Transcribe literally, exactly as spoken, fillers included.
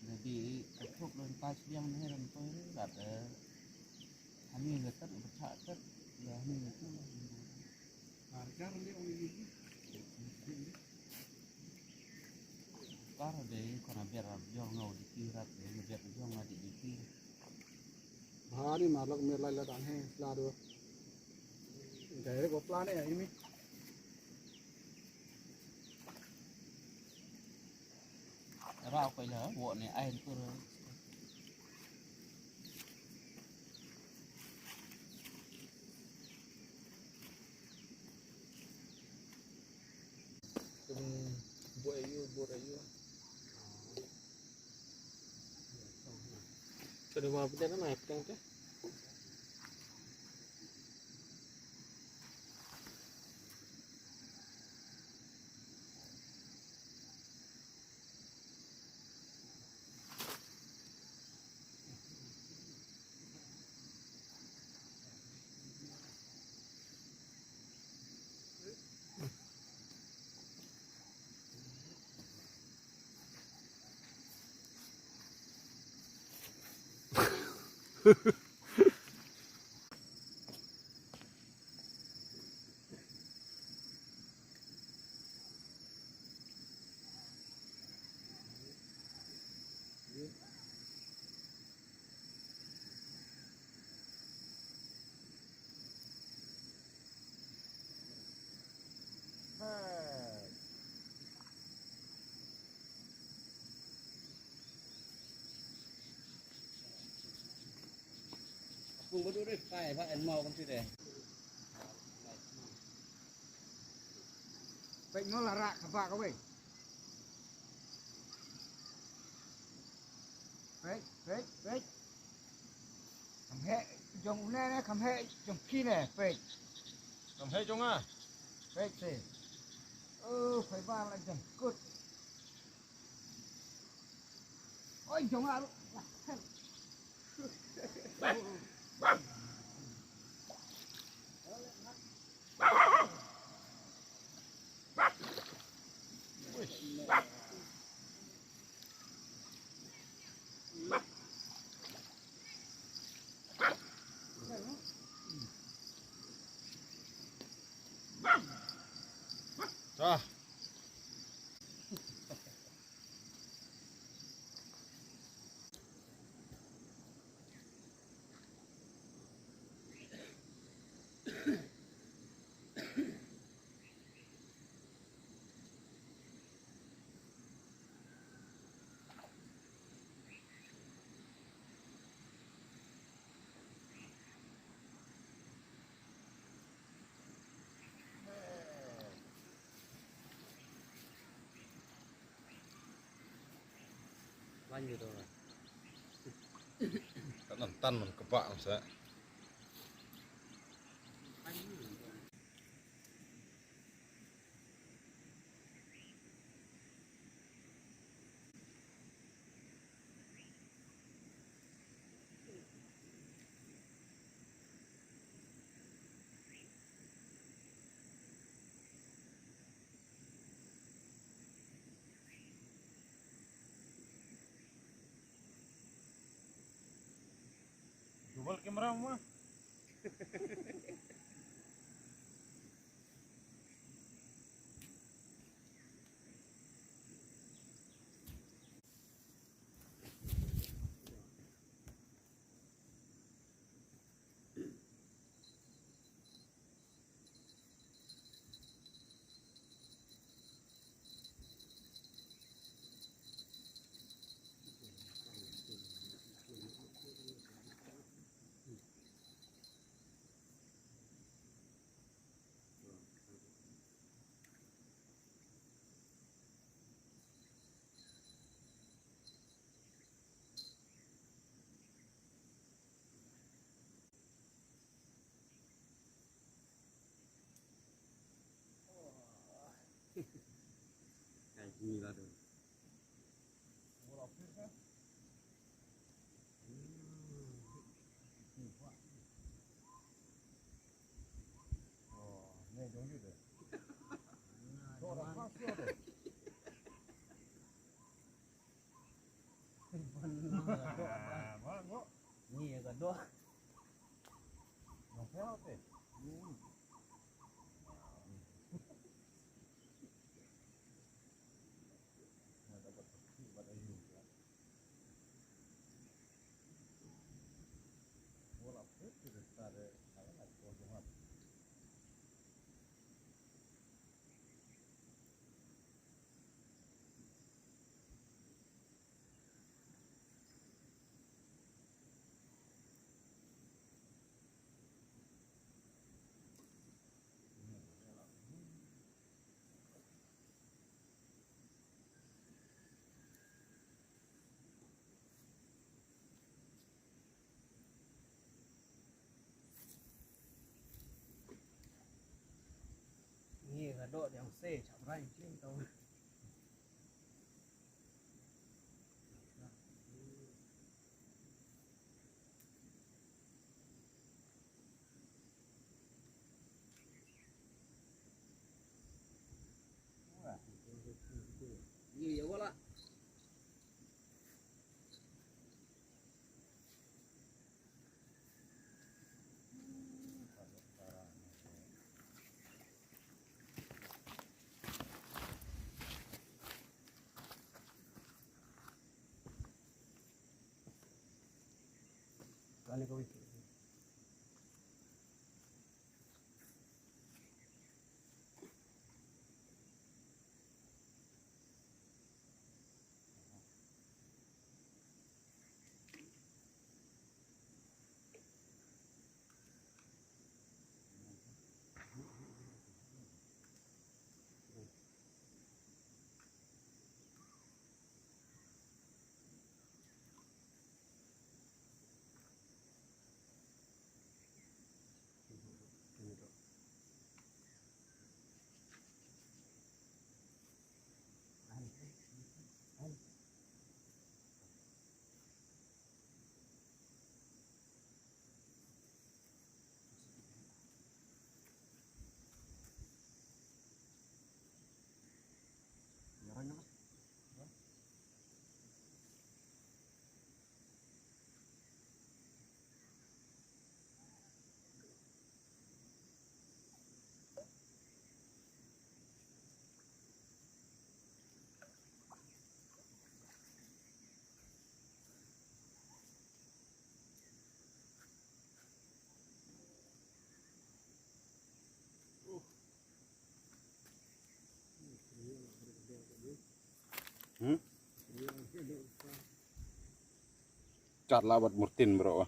Jadi, aku belum pas yang ni, orang tu, kata, kami letak, bercak, letak, ya, ni, letak. Kar de, kona biar jong ngau di kirat de, biar jong ngau di kirat. Bha ni, marlok mir lai la dang he, la do. Direct ko plan ya ini. Ra ko la, wo ne ai tur. Kum buat ayu, buat ayu. Kada mau pun jangan naik tang teh. Aku baru deh, kai, ba en mau kan tu deh. Pek nol arak, kabak kau, weh. Peit, peit, peit. Kham heh jong une ne, kham heh jong phi ne, peit. Kham heh jong nga. Peit te. Oh, peit ba la jam kut. Oi, jong nga. Lan ju to. Ka nang tan man ka ba sa. Double camera ma. Ngi ka doh. Ngi ka doh diang se chap rai chim tau. Ngi ya wala. Hmm? Kat la bad murtin bro.